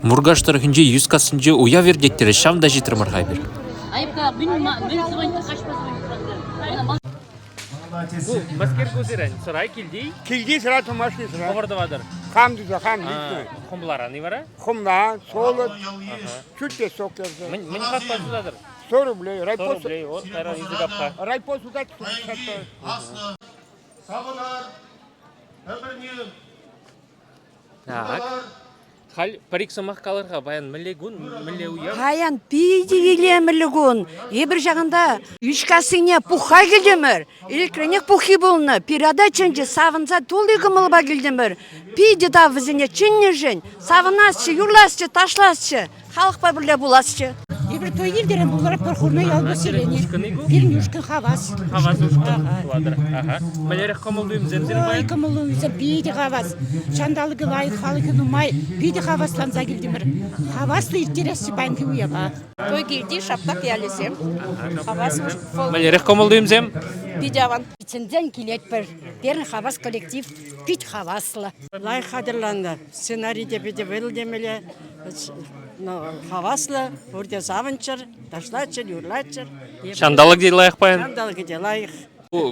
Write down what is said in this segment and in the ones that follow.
Муркаш тӑрӑхӗнчи Йӳскассинче уяв иртет терӗҫ, ҫавӑнта ҫитрӗмӗр-ха эпир. Мӗскер ку сирӗн? Сӑрай килти? Килти сӑра тумашни сӑра. Хӑвӑр тӑватӑр? Хам туса, хам лично. Хӑмларан-и вара? Хӑмла, солод, чуть те сок ярса. Мӗн, мӗн хакпа сутатӑр? 100 рублей. 100 рублей, вот, кайран илсе капка. Райпо сутать, 150. Савӑнар, пӗр-пӗрне Так. Халь пӗр-ик сӑмах калӑр-ха, паян мӗнле кун, мӗнле уяв? Паян питӗ илемлӗ кун. Эпир ҫакӑнта Йӳҫкассине пухха килтӗмӗр. Ирӗкренех пуххи пулнӑ. Пирата чӗнчӗ, савӑнса тулли кӑмӑлпа килтӗмӗр. Питӗ тав вӗсене чӗннӗшӗн. Савӑнасчӗ, юрласчӗ, ташласчӗ, халӑхпа пӗрле пуласчӗ. Эпир той килтерен пултаратпӑр хурнӑ ял поселени. Пирӗн ушкӑн хавас. Хавас ушкӑн пулатӑр. Аха. Мӗнлерех кӑмӑл-туйӑмсем сирӗн паян? Ой, кӑмӑл-туйӑмсем питӗ хавас. Ҫанталӑкӗ лайӑх, халӑхӗ нумай. Питӗ хавасланса килтӗмӗр. Хаваслӑ ирттересчӗ паянхи уява. Той килти Шаптак ялӗсем. Хавас Мӗнлерех кӑмӑл-туйӑмсем? Питӗ аван. Чӗнсен килетпӗр. Пирӗн хавас коллектив пит хаваслӑ. Лайӑх хатӗрленнӗ. Сценари те питӗ вӑйлӑ темелле. Хаваслӑ, пурте савӑнччӑр, ташлаччӑр, юрлаччӑр. Ҫанталӑк те лайӑх паян. Ҫанталӑкӗ те лайӑх.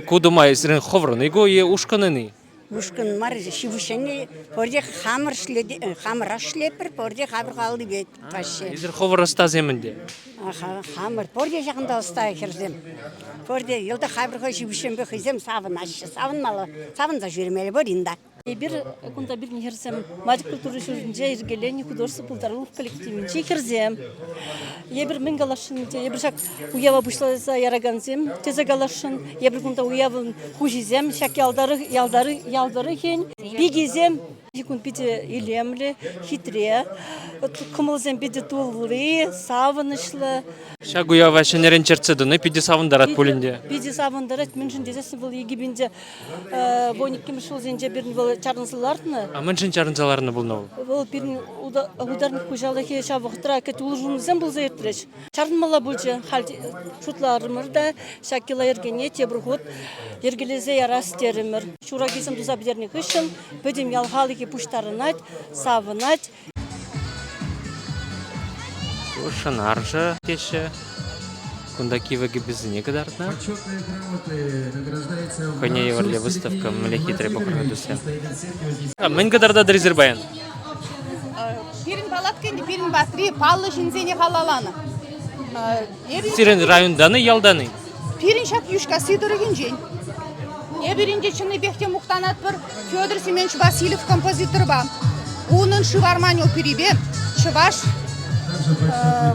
Ку тума сирӗн хӑвӑрӑн-и ку е ушкӑнӑн-и? Ушкӑн мар, ҫывӑхҫынни пурте хамӑр хамӑра ӗҫлетпӗр, пурте хамӑр аллипе тӑваҫҫӗ. Эсир хӑвӑр ӑстасем ӗнтӗ. Хамӑр пурте ҫакӑнта ӑста хӗрсем. Пурте йӑлтах хамӑр хӑй ҫывӑхҫынпе хӑйсем савӑнаҫҫӗ. Савӑнмалла, савӑнса ҫӳремелле пурин та. Эпир кунта пирӗн хӗрсем Мать культура ҫуртӗнче йӗркеленӗ художество пултарулӑх коллективӗнчи хӗрсем. Эпир мӗн каласшӑн ӗнтӗ? Эпир ҫак уява пуҫласа яракансем тесе каласшӑн. Эпир кунта уявӑн хуҫисем, ҫак ял тӑрӑх, ял тӑрӑх, ял тӑрӑхӗн пикисем. Кун питӗ илемлӗ, хитре, кӑмӑлсем питӗ тулли, савӑнӑҫлӑ. Ҫак уява ҫӗнӗрен чӗртсе тӑни питӗ савӑнтарать пуль ӗнтӗ. Питӗ савӑнтарать, мӗншӗн тесессӗн вӑл икӗ 12-мӗш ҫулсенче пирӗн вӑл чарӑнса лартнӑ. А мӗншӗн чарӑнса ларнӑ пулнӑ вӑл? Вӑл пирӗн ударник хуҫалӑхӗ ҫав вӑхӑтра кӗт улшӑнусем пулса иртрӗҫ. Чарӑнмалла пулчӗ. Халь шутларӑмӑр та ҫак йӑла-йӗркене тепӗр хут йӗркелесе ярас терӗмӗр. Ҫуракисем туса пӗтернӗ хыҫҫӑн пӗтӗм ял халӑхӗ пуҫтарӑнать, савӑнать. Шӑнарҫӑ теҫҫӗ. Кунта кивӗ кӗпесене кӑтартнӑ. Хӑйне евӗрлӗ выставка мӗнле хитре пӑхнӑ тусем. Мӗн кӑтартатӑр эсир паян? Пирӗн палатка ӗнтӗ пирӗн патри паллӑ ҫынсене халалланӑ. Сирӗн районтан-и, ялтан-и? Пирӗн ҫак Йӳҫкасси тӑрӑхӗнчен. Эпир ӗнтӗ чӑннипех те мухтанатпӑр Федор Семенович Васильев композиторпа. Унӑн Шыв арманӗ оперипе чӑваш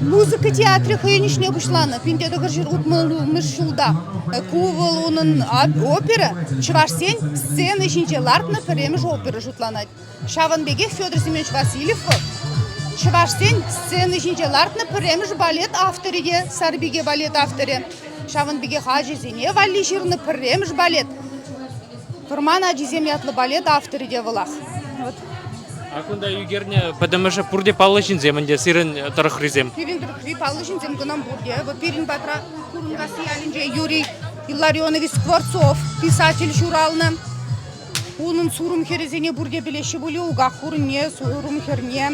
музыка театрӗ хӑйӗн ӗҫне пуҫланӑ 1960 ҫулта. Ку вӑл унӑн опера чӑвашсен сцена ҫинче лартнӑ пӗрремӗш опера шутланать. Ҫавӑн пекех Федор Семенович Васильев вӑл чӑвашсен сцена ҫинче лартнӑ пӗрремӗш балет авторӗ те, Сарпике балет авторӗ. Ҫавӑн пекех ачасене валли ҫырнӑ пӗрремӗш балет Вӑрман ачисем ятлӑ балет авторӗ те вӑлах. Вот. А кунта ӳкернӗ пӗтӗмӗшӗ пурте паллӑ ҫынсем ӗнтӗ, сирӗн тӑрӑхрисем. Пирӗн тӑрӑхри паллӑ ҫынсем кӑна пурте. Вот пирӗн патра Хурӑнкасси ялӗнче Юрий Илларионович Скворцов писатель ҫуралнӑ. Унӑн сурӑм хӗрӗсене пурте пӗлеҫҫӗ пулӗ, Уках хурӑнне, сурӑм хӗрне.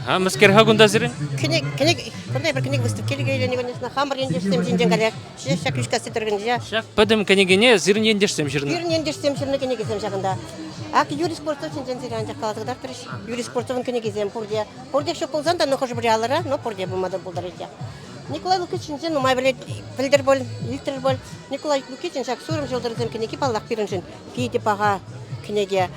Ага, мӗскер-ха кунта сирӗн? Кӗнек, кӗнек, кунта эпир кӗнек выставки йӗркеленӗ, конечно, хамӑр ентешсем ҫинчен калях. Ҫак Йӳҫкасси тӑрӑхӗнче. Ҫак пӗтӗм кӗнекене сирӗн ентешсем ҫырнӑ. Пирӗн ентешсем ҫырнӑ кӗнекесем ҫакӑнта. Ак Юрий Скворцов ҫинчен сире анчах каласа кӑтартрӗҫ. Юрий Скворцовӑн кӗнекисем пурте. Пурте ҫук пулсан та, но хӑшӗ-пӗри алӑра, но пурте пулма та пултараҫҫӗ. Николай Лукич ҫинчен нумай пӗлет, пӗлтӗр пуль, илтрӗр пуль. Николай Лукичин ҫак Сурӑм ҫӑлтӑрӗсем кӗнеки, паллах, пирӗншӗн питӗ паха кӗнеке.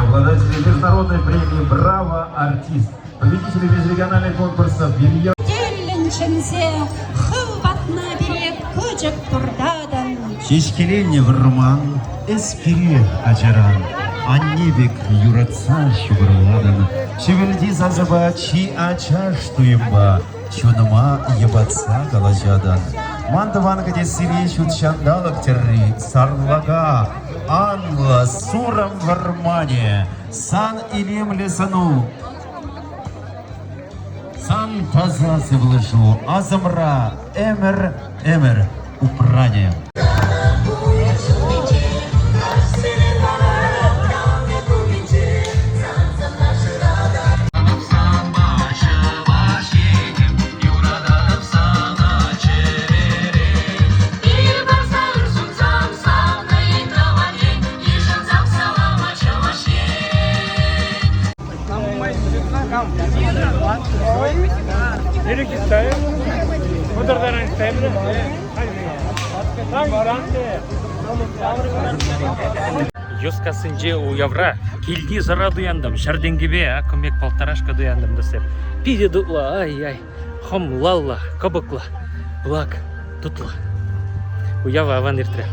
Обладатели международной премии «Браво, артист», победители межрегиональных конкурсов Илья... Тӗллӗн чӗнсе хӑв патна пире кӑчӑк туртатӑн. Ҫеҫкеленнӗ вӑрман, эс пире ачаран анне пек юратса ҫупӑрлатӑн. Чӗвӗлти сасӑпа чи ачаш туйӑмпа чунӑма йӑпатса калаҫатӑн. Ман тӑван кӗтессире ҫут ҫанталӑк тӗрри сарлака, анлӑ сурӑм вӑрманӗ, сан илемлӗ сӑну. Сан таса сывлӑшу асӑмра ӗмӗр-ӗмӗр упранӗ. Йускассинче уявра килти сӑра туянтӑм, ҫӗр тенкӗпе акӑ пек полторашка туянтӑм тесе. Питӗ тутлӑ, ай-яй, хӑмлаллӑ, кӑпӑклӑ, пылак, тутлӑ. Уяв аван иртрӗ.